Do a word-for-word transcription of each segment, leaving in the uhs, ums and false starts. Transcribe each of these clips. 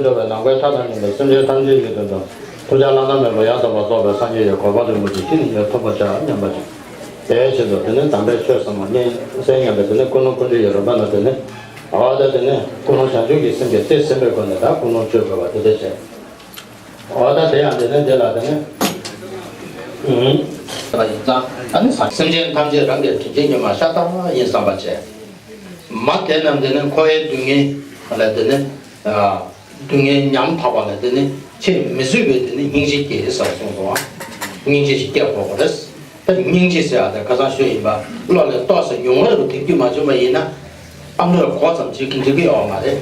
འགྲོ་བའི་ནམ་མཁའི་མཐའ་དང་མཉམ་པའི་སེམས་ཅན་ཐམས་ཅད་ཀྱི་དོན་དུ། ཐུགས་རྗེ་བླ་ན་མེད་པ་ཡང་དག་པར་རྫོགས་པའི་སངས་རྒྱས་ཀྱི་གོ་འཕང་རིན་པོ་ཆེ་ཅི་ནས་ཀྱང་ཐོབ་པར་བྱ་སྙམ་པ་ཅིག་དེའི་ཕྱིར་དུ་དེ་ནས་དམ་པའི་ཆོས་ཟབ་མོ་སྙན་གསན་སྙམ་པའི་དེ་ནས་ཀུན་སློང་ཀུན་འདུས་ཡོད་རེད་པ་ན། དེ་ནས་འོ་ད་དེ་ནས་ཀུན་སློང་བྱང་ཆུབ་ཀྱི་སེམས་ཀྱིས་རྩིས་ཟིན་པའི་སྒོ་ནས་ད་ཀུན་སློང་བཅོས་དགོས་པ་དེ་འདྲ་བྱས། འོ་ད་དེ་ཡང་དེ་ནས་དེ་ལ་དེ་ནས་ཨུམ། ཡིན་ཙང་ཨ་ནི་སེམས་ཅན་ཐམས་ཅད་རང་གི་དྲིན་ཅན་ཉི་མ་ཤ་སྟག་ཡིན་བསམ་པ་བྱས། མ་དེ་རྣམས་དེ་ནི་འཁོར་བའི་སྡུག་བསྔལ་ལ་དེ་ནི་སྡུག་བསྔལ་ཉམ་ཐག་པ་ལ་དེ་ནི་ཆེས་མི་བཟོད་པའི་དེ་ནི་སྙིང་རྗེ་སྐྱེ་ཟེར་གསུངས་སོང་བ། སྙིང་རྗེ་ཞིག་སྐྱེ་དགོས་པ་རེད། ད་སྙིང་རྗེ་ཟེར་བ་དེ་ཁ་སང་ཞུས་ཡིན་པ། བློ་ལ་གཏོགས་ཟེར་ཡོང་བ་རུ་དེབ་རྒྱུ་མ་བྱུང་བ་ཡིན་ན། ཨ་མྲོས་གོ་ཙམ་ཅིག་གིས་འགྲིག་གི་ཡོད་མ་རེད།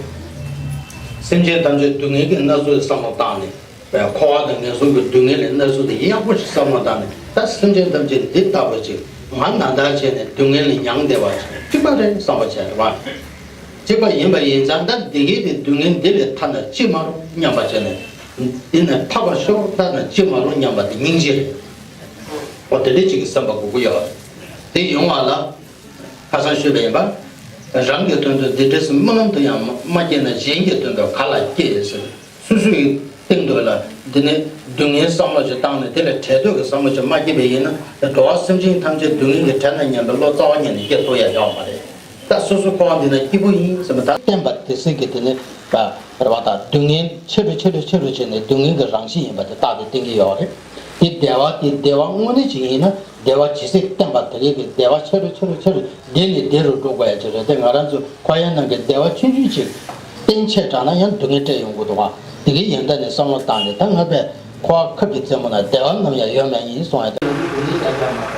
སེམས་ཅན་ཐམས་ཅད་སྡུག་བསྔལ་གྱིས་མནར་ཚུལ་བསམ་བློ་བཏང་ནས། འཁོར་བ་དང་ངན་སོང་གི་སྡུག་བསྔལ་ལས་མནར་ཚུལ་དེ་ཡག་པོ་ཞིག་བསམ་བློ་བཏང་ནས། ད་སེམས་ཅན་ཐམས་ཅད་འདི་ལྟ་བུ་ཅིག་ང་ན་ད་བྱས་ནས་སྡུག་བསྔལ་ལས་མྱངས་བསྡད་པ་ཅིག་གཅིག་པ་རེད་བསམ་པ་བྱས་རེད་བ། གཅིག་པ་ཡིན་པ་ཡིན་ཙང་ད་འདི་གའི་དེ་སྡུག་བསྔལ་འདི་ལས་ཐར་ན་ཅི་མ་རུང་སྙམ་པ་བྱས་ནས། འདི་ནས་ཐར་བ་ཤོག་ཐར་ན་ཅི་མ་རུང་སྙམ་པ་དེ་སྙིང་རྗེ་རེད། འོ་དེ་འདྲ་ཅིག་གི་བསམ་པ་དགོས་ཀྱི་ཡོད་རེད། དེ་ཡོང་བ་ལ། ཁ་སང་ཞུས་པ་ཡིན་པ། རང་གི་དོན་དུ་འདི་འདྲ་སྨོན་ལམ་དུ་ཡང་མ་སྐྱེས་ན་གཞན་གྱི་དོན་དུ་ག་ལ་སྐྱེ་ཟེར། སོ་སོ་ཡི་སྟེང་དུ་ལ་འདི་ནི་སྡུག་བསྔལ་བསམ་བློ་ཞིག་བཏང་ནས་དེ་ལ་བྲལ་འདོད་ཀྱི་བསམ་བློ་ཞིག་མ་སྐྱེས་པ་ཡིན་ན། འགྲོ་བ་སེམས་ཅན་ཐམས་ཅད་སྡུག་བསྔལ་གྱི་བྲལ་ན་སྙམ་པའི་བློ་རྩ་བ་ཉིད་ནས་སྐྱེ་ཐུབ་ཡ་ཡོད་མ་རེད། ད་སོ་སོ་འཁོར་བ་འདི་ན་སྐྱིད་པོ་ཡིན་ཟེར་བ་དང་། བསྟན་པ་དེ་སྲིད་ཀྱི་དེ་ནི་རེ་བ་དང་སྡུག་བསྔལ་ཆེ་རུ་ཆེ་རུ་ཆེ་རུ་བྱས་ནས་སྡུག་བསྔལ་གྱི་རང་བཞིན་ཡིན་པ་དེ་རྟག་ཏུ་བསྟན་གྱི་ཡོད་རེད། དེ་བདེ་བ་དེ་བདེ་བ་དངོས་གནས་ཅིག་ཡིན་ན། བདེ་བ་ཇི་སྲིད་བསྟན་པ་དེ་རིགས་ཀྱི་བདེ་བ་ཆེ་རུ་ཆེ་རུ་ཆེ་རུ་བདེ་ནས་བདེ་རུ་འགྲོ་དགོས་ཡ་ཅིག་རེད་དེ། ང་རང་ཚོ་འཁོར་བའི་ནང་གི་བདེ་བ་ཆུང་ཆུང་ཅིག་བསྟན་ཆེ་དྲགས་ན་ཡང་སྡུག་བསྔལ་སྤྲད་ཡོང་གི་འདུག་བ། དེ་གའི་ཡོན་ཏན་ནས་བསམ་བློ་བཏང་ནས། ད་ང་པས་འཁོར་བ་ཁབ་ཀྱི་རྩེ་མོ་ན་བདེ་བ་ནམ་ཡང་ཡོད་མ་ཡིན་གསུངས་ཡ་དེ། ད་དེ་དང་བྲལ་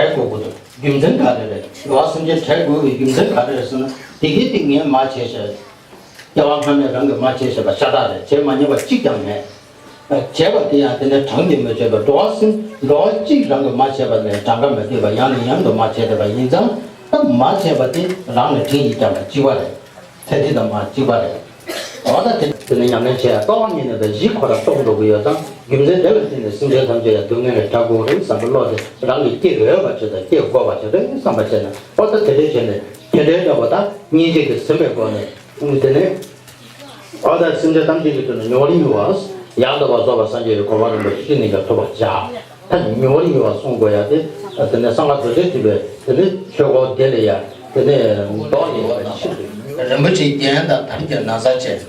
དགོས་ཀྱི་འདུག་རྒྱུ་མཚན་ག་རེ་རེད། འགྲོ་བ་སེམས་ཅན་བྲལ་དགོས་ཀྱི་རྒྱུ་མཚན་ག་རེ་རེད་ཟེར་ན། འགྲོ་བ་སེམས་ཅན་བྲལ་དགོས་ཀྱི་རྒྱུ་མཚན་ག་རེ་རེད་ཟེར་ན། དེ་གའི་དེ་ངས་མ་བྱས་ཤག་སྐྱེ་བ་སྔ་མས་རང་གིས་མ་བྱས་ཤག་པ་ཤ་སྟག་རེད། བྱས་མ་མྱོང་བ་གཅིག་ཀྱང་མེད། བྱས་པ་དེ་ཡང་དེ་ནས་གྲངས་ཀྱིས་མི་ཆོད་པར། འགྲོ་བ་སེམས་འགྲོ་བ་གཅིག་རང་གིས་མ་བྱས་པ་ལས་གྲངས་ཀ་མི་བསྡུས་པ་ཡང་ནས་ཡང་དུ་མ་བྱས་བསྡད་པ་ཡིན་ཙང་། ད་མ་བྱས་པ་དེ་རང་ལ་དྲིན་ཡིས་བསྐྱངས་པ་གཅིག་པ་རེད། ཚེ་འདི་དང་མ་གཅིག་པ་རེད། འོ་ད་དེ་དེ་ནི་ཉམས་ལེན་བྱེད་ཡ་རྩ་བ་ཉིད་ནས་པའི་གཞི་ཁོ་རང་རྟོགས་འགྲོ་གི་ཡོད་ཙང་། རྒྱུ་མཚན་དེ་ལ་བརྟེན་ནས་སེམས་ཅན་ཐམས་ཅད་ཡང་སྡུག་བསྔལ་ལས་ཐར་དགོས་རེད་བསམ་པའི་བློ་དེ་རང་གིས་སྐྱེ་འོས་པ་ཅིག་དང་སྐྱེ་དགོས་པ་ཅིག་རེད་བསམ་པ་བྱས་ནས། འོ་ད་དེ་འདྲའི་བྱས་ནས་དེ་འདྲའི་འདྲ་བ་དང་སྙིང་རྗེ་གིས་ཟིན་པའི་སྒོ་ནས། དེ་ནས་འོ་ད་སེམས་ཅན་ཐམས་ཅད་ཀྱི་དོན་དུ་མྱུར་བར་མྱུར་བ་ཡང་དག་པར་རྫོགས་པའི་སངས་རྒྱས་ཀྱི་གོ་འཕང་རིན་པོ་ཆེ་ཅི་ནས་ཀྱང་ཐོབ་པར་བྱ། ད་མྱུར་བར་མྱུར་བ་གསུང་དགོས་ཡ་དེ། དེ་ནས་གསང་སྔགས་རྡོ་རྗེ་ཐེག་པའི་དེ་ནས་ཆོས་སྐོར་དེ་ལ་ཡ་དེ་ནས་ལྡོག་ནས་ཡོད་པ་ཤིན་ཏུ། རིན་པོ་ཆེའི་རྒྱན་དང་དར་གྱི་ན་བཟའ་བཅས།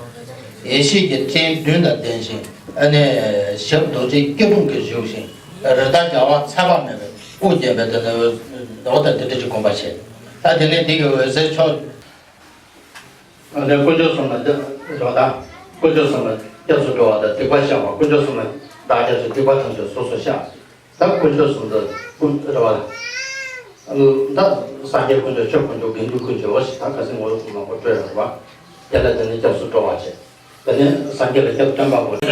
ཡེ་ཤེས་ཀྱི་སྤྲིན་བདུན་དང་ལྡན་ཞིང་། ཨ་ནི་ཞབས་རྡོ་རྗེ་སྐྱིལ་ཀྲུང་གིས་བཞུགས་ཤིང་། རི་དྭགས་རྒྱལ་བ་ཚ་བ་མེད་པའི་དབུ་བརྒྱན་པའི་དེ་ནས་འོ་ད་དེ་འདྲ་ཅིག་གོན་པ་བྱས། ད་དེ་ནས་དེ་གི་འོད་ཟེར་མཆོག་ཨ་ནི་དཀོན་མཆོག་གསུམ་ལ་འདི་རོ་དང་། དཀོན་མཆོག་གསུམ་ལ་སྐྱབས་སུ་འགྲོ་བ་དང་སྡིག་པ་བཤགས་པ། དཀོན་མཆོག་གསུམ་ལ་བདག་སྐྱབས་སུ་སྡིག་པ་ཐམས་ཅད་སོ་སོར་བཤགས། ད་དཀོན་མཆོག་གསུམ་དུ་ཀུན་རེ་བ་ལ། ད་སངས་རྒྱས་དཀོན་མཆོག་ཆོས་དཀོན་མཆོག་དགེ་འདུན་དཀོན་མཆོག་འོ་ཞེས་ད་ཁ་སང་ངོ་བོ་ཀུན་མང་པོ་སྤྲོས་ཡོད་རེད་བ། དེ་ལ་དེ་ནས་སྐྱབས་སུ་འགྲོ་བ་བྱས། དེ་ནས་སངས་རྒྱས་ལ་སྐྱབས་སྟོན་པ་པོ།